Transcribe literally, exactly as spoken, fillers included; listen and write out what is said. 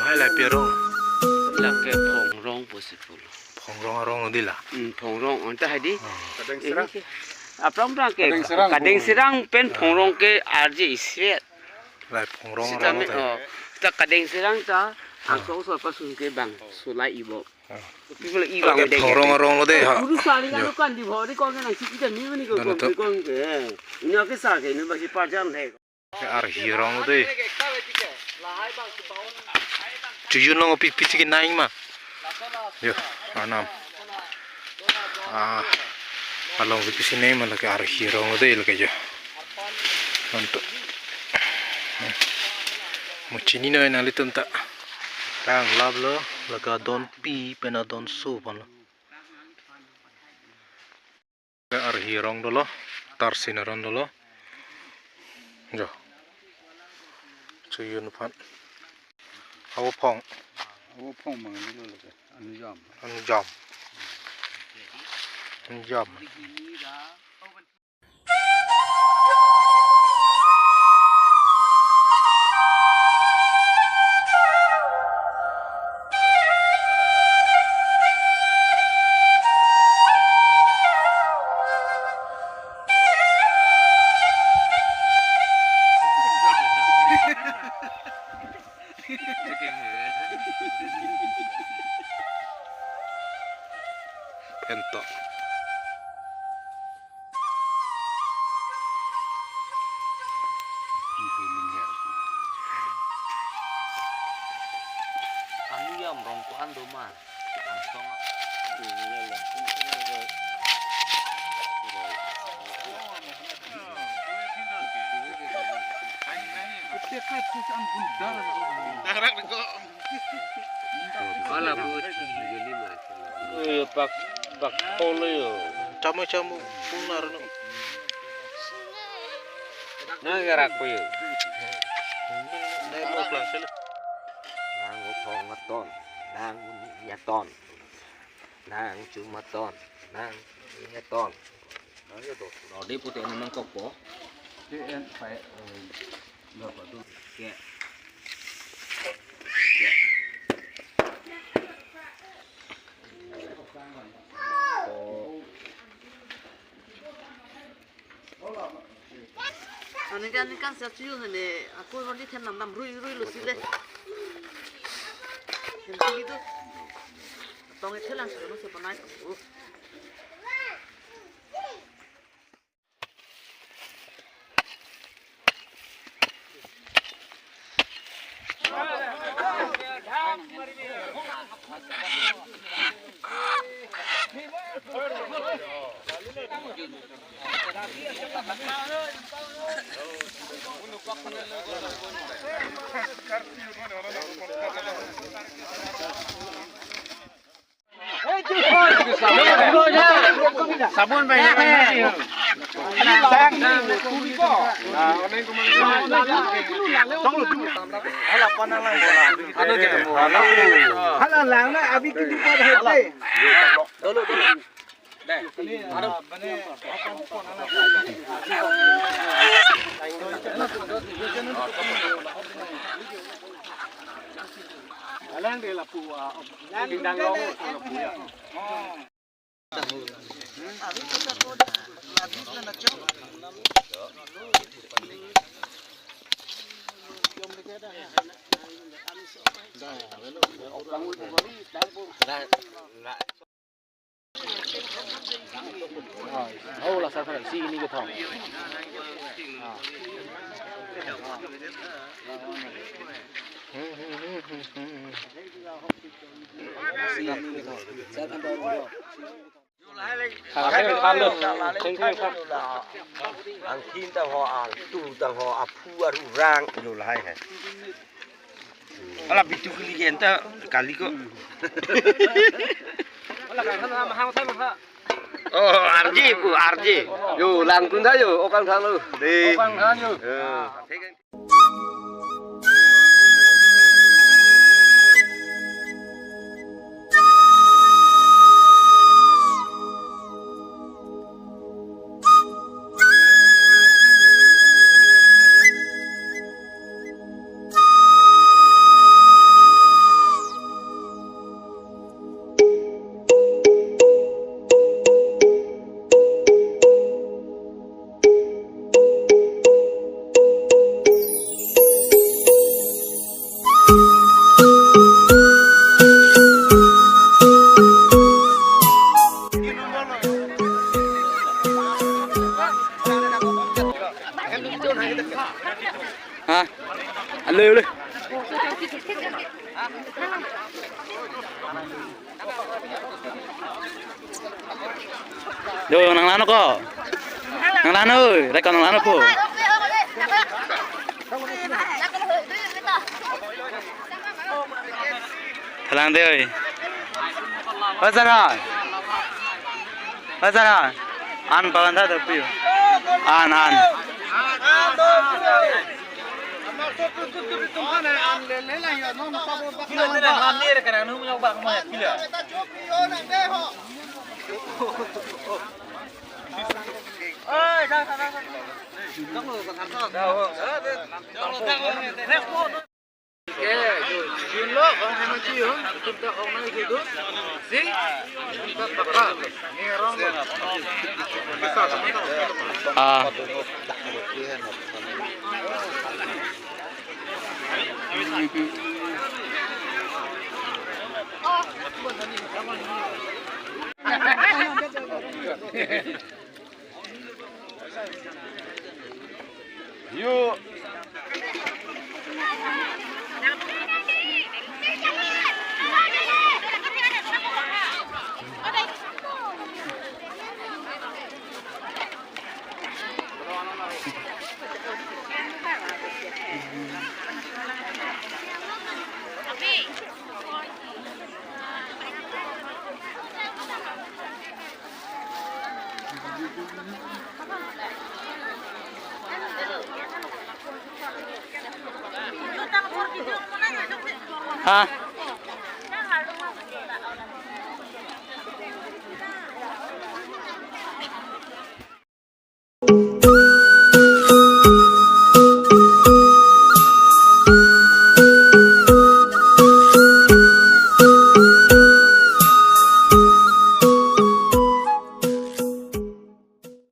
Lahai la pi arong? Lake Phongrong pusi pulo. Phongrong arong lo di la? Hmm, Phongrong, anta hadi. Hmm. Kadeng Sirang. Ini ke, aphrang aphrang ke Kadeng Sirang. Kadeng Sirang pen Phongrong ke arje isi. Lahai Phongrong arong lo ta. Sitame, oh, ta Kadeng Sirang ta, ah, angsong osor pasun ke bang sulai ibo. Ah. People i bang. Lake de Phongrong arong lo de ha. Guru sari kan, jo, kan di bhori kon nang siki ta ni ni ko. Dono kon to. Kon ke. Ini ake sa ke, ini basi parjan he. Arhi arong lo de. Chojun along pi pisi kenang ma. Jo, anam. Ah, along pi pisi nang ma, lake arhi arong lo de lake jo. Anto. Mo chinine nanglitum ta. Tang lap lo, lake adon pi pen adon so pon lo. Arhi arong dolo, tarsin arong dolo. Jo. Chojun aphan. Avo Phong. Avo Phong mang ni lo lake. Anjam. Anjam. Anjam. Pen to. Anu yam rong ko-an do ma. Ala bu. Eh, pak, pak polo yo. Camu camu punar no. Nang gerak po yo. Nang mo klang sel. Nang Avo Phong aton, nang Uni aton, nang Chuma aton, nang Uni aton. Rodi pute nang kokpo. Ke. Ke. Ani kan, ani kan sa chuyu ne, ako rodi then nam nam rui rui lo sile. Then sili tu. Tong e thelang silo se panai. Oh. Sabun bai. Hala lang na abi kiti pa hai. Oh, la sa si ini ke thong. Angthin tang ho, angtu tang ho, aphu arurang, yo lahai hai. Ala bitu kali ke enta kali ko. Oh, arje pu, arje. Yo, langdun tha yo, okang thang lo. Dei. Okang thang yo. Ha? Alo, alo. Yo, nang lano ko. Nang lano, rek nang lano po. Thalang de oi. Pasaran. Pasaran. An pawan tha do pu. An, an. Ah. Yo. Ha?